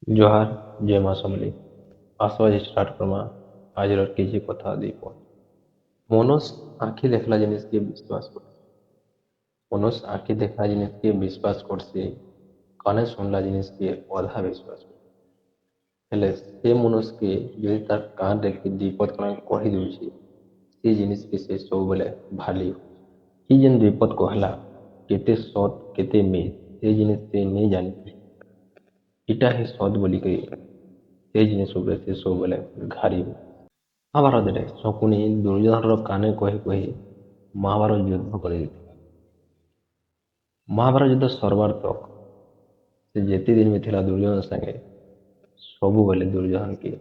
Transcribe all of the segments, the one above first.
ଜୁହାର, ଜୟ ମା ସମଲେଇ। ଆସ ଆଜି ଷ୍ଟାର୍ଟ କର୍ମା ଆଜିର କିଛି କଥା ଦୁଇପଦ। ମନୁଷ ଆଖି ଦେଖଲା ଜିନିଷକେ ବିଶ୍ୱାସ କରସି। ମନୁଷ ଆଖି ଦେଖଲା ଜିନିଷକେ ବିଶ୍ୱାସ କରସି, କାନେ ଶୁଣଲା ଜିନିଷକେ ଅଧା ବିଶ୍ୱାସ କରସି। ହେଲେ ସେ ମନୁଷକେ ଯଦି ତାର କାନରେ କି ଦୁଇପଦ କାଣା କହି ଦଉଛି, ସେ ଜିନିଷକେ ସେ ସବୁବେଲେ ଭାଲି ହଉଛି। ଇ ଯେନ୍ ଦୁଇପଦ କହଲା କେତେ ସତ୍ କେତେ ମିଛ, ସେ ଜିନିଷ ସେ ନେଇ ଜାଣିଥି। ଇଟା ହିଁ ସତ୍ ବୋଲିକରି ସେ ଜିନିଷ ଉପରେ ସେ ସବୁବେଲେ ଘାରି ହଉଛି। ମହାଭାରତରେ ଶକୁନି ଦୁର୍ଯ୍ୟୋଧନର କାନେ କହି କହି ମହାଭାରତ ଯୁଦ୍ଧ କରିଦେଇଥିଲା। ମହାଭାରତ ଯୁଦ୍ଧ ସରବାର ତକ୍ ସେ ଯେତେ ଦିନ ବି ଥିଲା ଦୁର୍ଯ୍ୟୋଧନ ସାଙ୍ଗେ, ସବୁବେଲେ ଦୁର୍ଯ୍ୟୋଧନକେ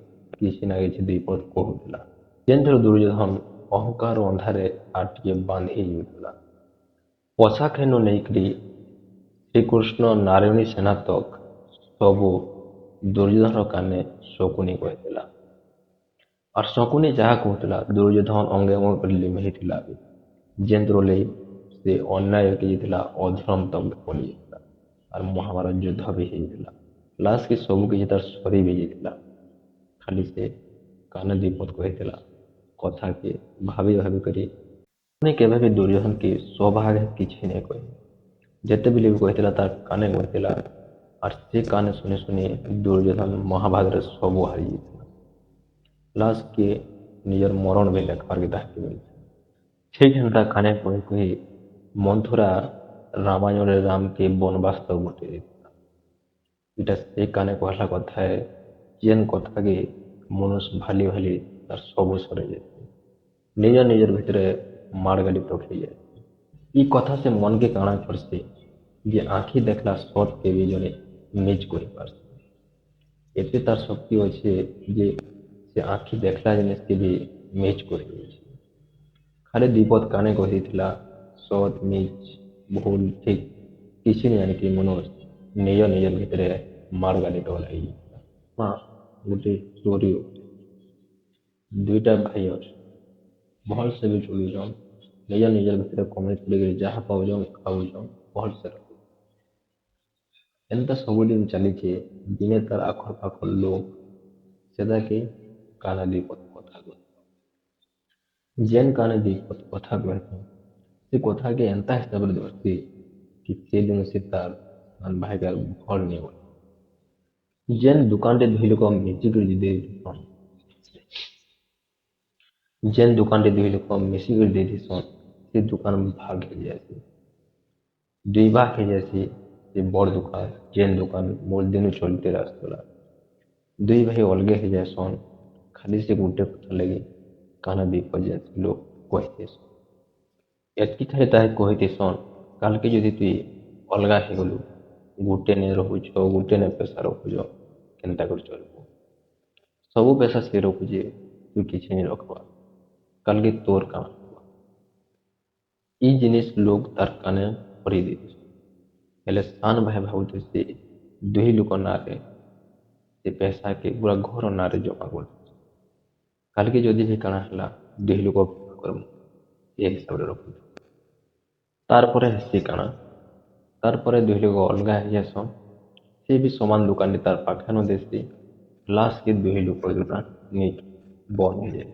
କିଛି ନା କିଛି ଦୁଇପଦ କହୁଥିଲା। ଯେନ୍ଥିରେ ଦୁର୍ଯ୍ୟୋଧନ ଅହଙ୍କାର ଅନ୍ଧାରେ ଆର୍ ଟିକେ ବାନ୍ଧି ହେଇଯାଉଥିଲା। ପଶାଖେନୁ ନେଇକରି ଶ୍ରୀକୃଷ୍ଣ ନାରାୟଣୀ ସେନା ତକ୍ ସବୁ ଦୁର୍ଯ୍ୟୋଧନ କାନେ ଶକୁନି କହିଥିଲା। ଆର୍ ଶକୁନି ଯାହା କହୁଥିଲା ଦୁର୍ଯ୍ୟୋଧନ ଅଙ୍ଗେ ଅଙ୍ଗେ କରି ଲିଭେଇଥିଲା ବି। ଯେନ୍ଥିର ଲାଗି ସେ ଅନ୍ୟାୟ ହେଇଯାଇଥିଲା, ଅଧର୍ମ ତକ୍ ପଡ଼ି ଯାଇଥିଲା ଆର୍ ମହାଭାରତ ଯୁଦ୍ଧ ବି ହେଇଯାଇଥିଲା। ଲାଷ୍ଟକେ ସବୁ କିଛି ତାର ସରି ବି ଯାଇଥିଲା। ଖାଲି ସେ କାନେ ଦୁଇପଦ କହିଥିଲା କଥାକେ ଭାବି ଭାବି କରି କେବେ ବି ଦୁର୍ଯ୍ୟୋଧନକେ ସ୍ୱଭାଗ କିଛି ନାଇଁ କହି। ଯେତେବେଲେ ବି କହିଥିଲା ତାର କାନେ କହିଥିଲା, ଆର୍ ସେ କାନେ ଶୁନି ଶୁନି ଦୁର୍ଯ୍ୟୋଧନ ମହାଭାରତରେ ସବୁ ହାରି ଯାଇଥିଲା। ଲାଷ୍ଟକେ ନିଜର ମରଣ ବି ଲେଖବାର୍କେ ତାହାକେ ମିଳିଥିଲା। ଠିକ୍ ହେନ୍ତା କାନେ କହି କହି ମନ୍ଥରା ରାମାୟଣରେ ରାମକେ ବନବାସ ତକ୍ ପଠେଇ ଦେଇଥିଲା। ଇଟା ସେ କାନେ କହଲା କଥା ଏ, ଯେନ୍ କଥାକେ ମନୁଷ ଭାଲି ଭାଲି ତାର ସବୁ ସରି ଯାଇସି, ନିଜ ନିଜର ଭିତରେ ମାଡ଼ ଗାଲି ତକ୍ ହେଇଯାଏସି। ଇ କଥା ସେ ମନକେ କାଣା କରସି ଯେ ଆଖି ଦେଖଲା ସତ୍ କେ ବି ଜଣେ ମିଛ କହିପାରସି। ଏତେ ତାର ଶକ୍ତି ଅଛେ ଯେ ସେ ଆଖି ଦେଖଲା ଜିନିଷକେ ବି ମିଛ କହିଦଉଛି। ଖାଲି ଦୁଇପଦ କାନେ କହିଦେଇଥିଲା, ସତ୍ ମିଛ ଭୁଲ ଠିକ୍ କିଛି ନାଇଁ ଜାଣିକି ମନୁଷ ନିଜ ନିଜର ଭିତରେ ମାଡ଼ ଗାଲି ତକ ଲାଗିଯାଇଥିଲା। ମା ଗୋଟେ ଷ୍ଟୋରି। ଦୁଇଟା ଭାଇ ଅଛନ୍, ଭଲସେ ବି ଚଲୁଛନ୍, ନିଜ ନିଜର ଭିତରେ କମେଇ ଚଳିକରି ଯାହା ପାଉଛନ୍ ଖାଉଛନ୍, ଭଲସେ ରହୁଛନ୍। ଏନ୍ତା ସବୁଦିନ ଚାଲିଛେ। ଦିନେ ତାର ଆଖର ପାଖର ଲୋକ ସେଟାକେ କାନେ ଦୁଇପଦ କଥା କହେ। ଯେନ୍ କାନେ ଦୁଇପଦ କଥା କହେସନ୍, ସେ କଥାକେ ଏନ୍ତା ହିସାବରେ ଧରସି କି ସେ ଦିନ ସେ ତାର ସାନ ଭାଇକେ ଆର୍ ଭଲ ନେଇ ବୋଲେ। ଯେନ୍ ଦୁକାନଟେ ଦୁଇ ଲୋକ ମିଶିକରି ଦେଇଥିସନ୍, ଯେନ୍ ଦୁକାନଟେ ଦୁଇ ଲୋକ ମିଶିକରି ଦେଇଥିସନ୍, ସେ ଦୁକାନ ଭାଗ ହେଇଯାଏସି, ଦୁଇ ଭାଗ ହେଇଯାଏସି। ସେ ବଡ଼ ଦୁକାନ, ଯେନ୍ ଦୁକାନ ମୂଳ ଦିନୁ ଚଲତେ ଆସୁଥିଲା, ଦୁଇ ଭାଇ ଅଲଗା ହେଇଯାଏସନ୍ ଖାଲି ସେ ଗୁଟେ କଥା ଲାଗି। କାନେ ଦୁଇପଦ ଯେନ୍ ଲୋକ କହିଥିସନ୍, ଏତ୍କି ଖାଲି ତାହାକେ କହିଥିସନ୍, କାଲ୍କେ ଯଦି ତୁଇ ଅଲଗା ହେଇଗଲୁ, ଗୁଟେ ନେ ରହୁଛ, ଗୁଟେ ନେ ପଇସା ରଖୁଛ, କେନ୍ତା କରି ଚଲବୁ? ସବୁ ପଇସା ସେ ରଖୁଛେ, ତୁଇ କିଛି ନି ରଖବାର୍, କାଲ୍କେ ତୋର୍ କାଣା ହେବା? ଇ ଜିନିଷ ଲୋକ ତାର୍ କାନେ ଭରି ଦେଇଥିସନ୍। ହେଲେ ସାନ ଭାଇ ଭାବୁଥିସି ଦୁହି ଲୋକ ନାଁରେ ସେ ପଇସାକେ ପୁରା ଘର ନାଁରେ ଜମା କରିଦେଇଛେ, କାଲ୍କେ ଯଦି ବି କାଣା ହେଲା ଦୁହି ଲୋକ କରମୁ, ସେ ହିସାବରେ ରଖୁଛୁ। ତାର୍ ପରେ ହେସି କାଣା? ତାର୍ ପରେ ଦୁହି ଲୋକ ଅଲଗା ହେଇଯାଏସନ୍। ସେ ବି ସମାନ ଦୁକାନଟେ ତାର୍ ପାଖେନ ଦେସି। ଲାଷ୍ଟକେ ଦୁହି ଲୋକ ଦୁକାନ ନେଇ ବନ୍ଦ ହେଇଯାଏ।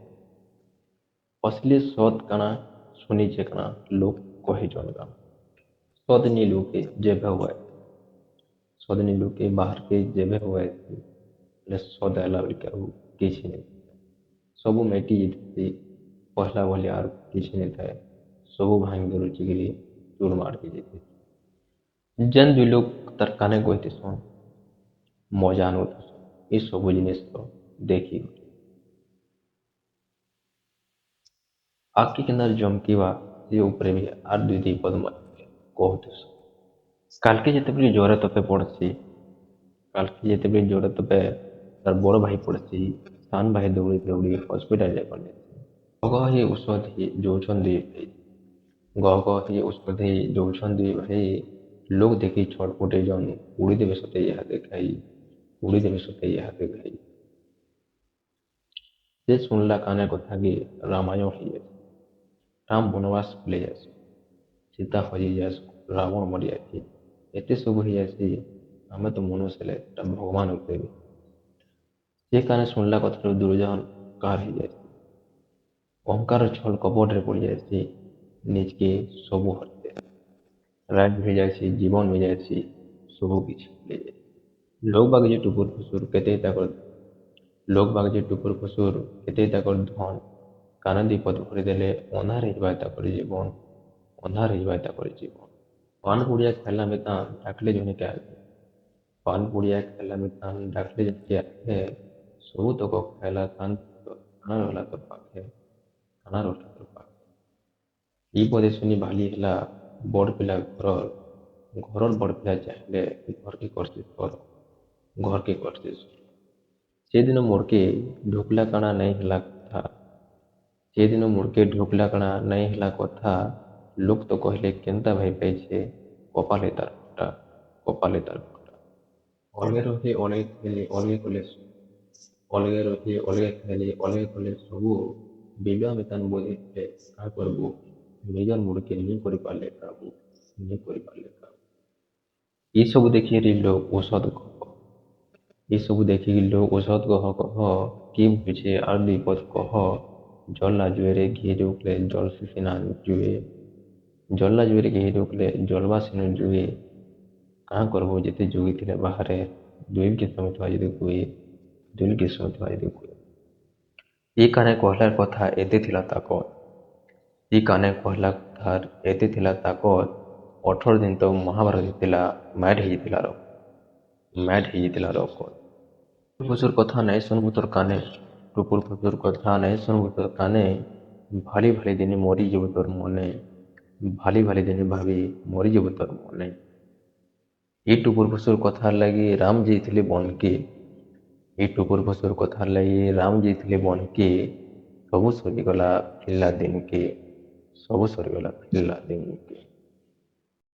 ଅସଲି ସତ୍ କାଣା ଶୁନିଛେ କାଣା ଲୋକ କହିଛନ୍ କାଣା? ସତ୍ ନି ଲୋକେ ଯେବେ ହୁଏ, ସତ୍ ନି ଲୋକେ ବାହାରକେ ଯେବେ ହୁଏ। ହେଲେ ସତ୍ ଆଇଲା ବେଲକେ ଆଉ କିଛି ନାଇଁ, ସବୁ ମେଟି ଯାଇଥିସି। ପହଲା ଭଳି ଆର୍ କିଛି ନାଇଁ ଥାଏ, ସବୁ ଭାଙ୍ଗି ରୁଚିକିରି ଚୁରମାର ହେଇଯାଇଥିସି। ଯେନ୍ ଦୁଇ ଲୋକ ତାର୍ କାନେ କହିଥିସନ୍, ମଜା ନଉଥିସନ୍ ଏ ସବୁ ଜିନିଷର ଦେଖିକରି। ଆଗ୍କେ କେନ୍ତା ଜମକିବା ସେ ଉପରେ ବି ଆର୍ ଦୁଇ ଦୁଇ ପଦ କହୁଥିସନ୍। କାଲ୍କେ ଯେତେବେଲେ ଜ୍ୱର ତପେ ପଡ଼୍ସି, କାଲ୍କେ ଯେତେବେଲେ ଜ୍ୱର ତପେ ତାର୍ ବଡ଼ ଭାଇ ପଡ଼୍ସି, ସାନ ଭାଇ ଦୌଡ଼ି ଦୌଡ଼ି ହସ୍ପିଟାଲ ଯାଇ ଗହ ଗହ ହେଇ ଔଷଧ ହେଇ ଯଉଛନ୍ ଦୁଇ ଭାଇ, ଗହ ଗହ ହେଇ ଔଷଧ ହେଇ ଯଉଛନ୍ ଦୁଇ ଭାଇ। ଲୋକ ଦେଖି ଛଟପଟ ହେଇଯନ୍, ଉଡ଼ିଦେବେ ସତେ ଇହାଦେ ଖାଇ, ଉଡ଼ିଦେବେ ସତେ ଇହାଦେ ଖାଇ। ସେ ଶୁଣଲା କାନେ କଥା କି ରାମାୟଣ ହେଇଯାଏସି। ରାମ ବନବାସ ପଲେଇ ଯାଏସନ୍, ସୀତା ହଜି ଯାଏସନ୍, ରାବଣ ମରି ଯାଏସି, ଏତେ ସବୁ ହେଇଯାଏସି। ଆମେ ତ ମନୁଷ ହେଲେ ଏଟା ଭଗବାନ ଉପରେ ବି। ସେ କାନେ ଶୁଣିଲା କଥାରୁ ଦୁର୍ଯ୍ୟୋଧନ କାର ହେଇଯାଏସି, ଅହଙ୍କାର ଛଳ କପଟରେ ପଡ଼ିଯାଏସି, ନିଜକେ ସବୁ ହରିଦେସି, ରାଜ ହେଇଯାଏସି, ଜୀବନ ହେଇଯାଏସି, ସବୁ କିଛି ହେଇଯାଏସି। ଲୋକ ବାଗ ଯେ ଟୁପୁର ଫୁସୁର କେତେ ତାକର, ଲୋକ ବାଗ ଯେ ଟୁପୁର ଫୁସୁର କେତେ ତାକର ଧନ, କାନ ଦି ପଦ ଭରିଦେଲେ ଅନ୍ଧାର ହେଇଯିବା ତାକର ଜୀବନ, ଅନ୍ଧାର ହେଇଯିବା ତାକର ଜୀବନ। ପାନ ପୁଡ଼ିଆ ଖାଇଲା ମିତାନ ଡାକଲେ ଜଣେ କେ ଆଗେ, ପାନ ପୁଡ଼ିଆ ଖାଇଲା ମିତାନ ଡାକଲେ ଜଣେ କେ ଆଗେ, ସବୁ ତକ ଖାଇଲା ତାନ କାଣା ରହିଲା ତୋର ପାଖେ, କାଣା ରହିଲା ତୋର ପାଖେ। ଇ ପଦେ ଶୁନି ଭାଲି ହେଲା ବଡ଼ ପିଲା ଘରର, ଘରର ବଡ଼ ପିଲା ଚାହିଁଲେ ଘରକେ କରସି ସର, ଘରକେ କରସି ସର। ସେଦିନ ମୋରକେ ଢୋକଲା କାଣା ନାଇଁ ହେଲା କଥା, ସେଦିନ ମୋରକେ ଢୋକଲା କାଣା ନାଇଁ ହେଲା କଥା, ଲୋକ ତ କହିଲେ କେନ୍ତା ଭାଇ ପାଇଛେ, କପାଲେ ତାର ଫଟା, କପାଲେ ତାର ଫଟା। ଅଲଗା ରହି ଅଲଗା ଖାଇଲେ ଅଲଗା କଲେ, ଅଲଗା ରହି ଅଲଗା ଖାଇଲେ ଅଲଗା କଲେ ସବୁ, ବିଲୁଆ ମିତାନ ବୋଧି କାଁ କରବୁ, ନିଜର ମୁଡ଼କେ ନି କରିପାରିଲେ କାବୁ, ନି କରିପାରିଲେ କାବୁ। ଏସବୁ ଦେଖିକିରି ଲୋକ ଔଷଧ କହ, ଏସବୁ ଦେଖିକି ଲୋକ ଔଷଧ କହ କହ, କି ବୁଝେ ଆର୍ ଦୁଇ ପଦ କହ, ଜଲ୍ଲା ଜୁଏରେ ଘି ଯୋଉକଲେ ଜଲସି ସିନା ଜୁଏ, ଜଲ୍ଲା ଜୁଏରେ ଘି ଯୋଉକଲେ ଜଲବା ସିନୁ ଜୁଏ, କାଁ କରବୁ ଯେତେ ଯୁଗିଥିଲେ ବାହାରେ, ଦୁଇକେ ସମୁଥିବା ଯଦି କୁଏ, ଦୁଇକେ ସମୁଥିବା ଯଦି କୁଏ। ଇ କାନେ କହିଲାର କଥା ଏତେ ଥିଲା ତାକତ, ଇ କାନେ କହିଲା କଥାର ଏତେ ଥିଲା ତାକତ, 18 ଦିନ ତ ମହାଭାରତ ହେଇଥିଲା, ମାଡ଼ ହେଇଯାଇଥିଲା ରକତ, ମାଡ଼ ହେଇଯାଇଥିଲା ରକତ। ଫୁସୁର କଥା ନାଇଁ ଶୁଣବୁ ତୋର କାନେ, ଟୁପୁର ଫୁସୁର କଥା ନାଇଁ ଶୁଣବୁ ତୋର କାନେ, ଭାଲି ଭାଲି ଦିନେ ମରିଯିବୁ ତୋର ମନେ, ଭାଲି ଭାଲି ଦିନେ ଭାବି ମରିଯିବୁ ତୋର ମନେ। ଇ ଟୁପୁର ଫୁସୁର କଥାର ଲାଗି ରାମ ଯାଇଥିଲେ ବନକେ, ଇ ଟୁପୁର ଫୁସୁର କଥାର ଲାଗି ରାମ ଯାଇଥିଲେ ବନକେ, ସବୁ ସରିଗଲା ଫିରିଲା ଦିନକେ, ସବୁ ସରିଗଲା ଫିରିଲା ଦିନକେ।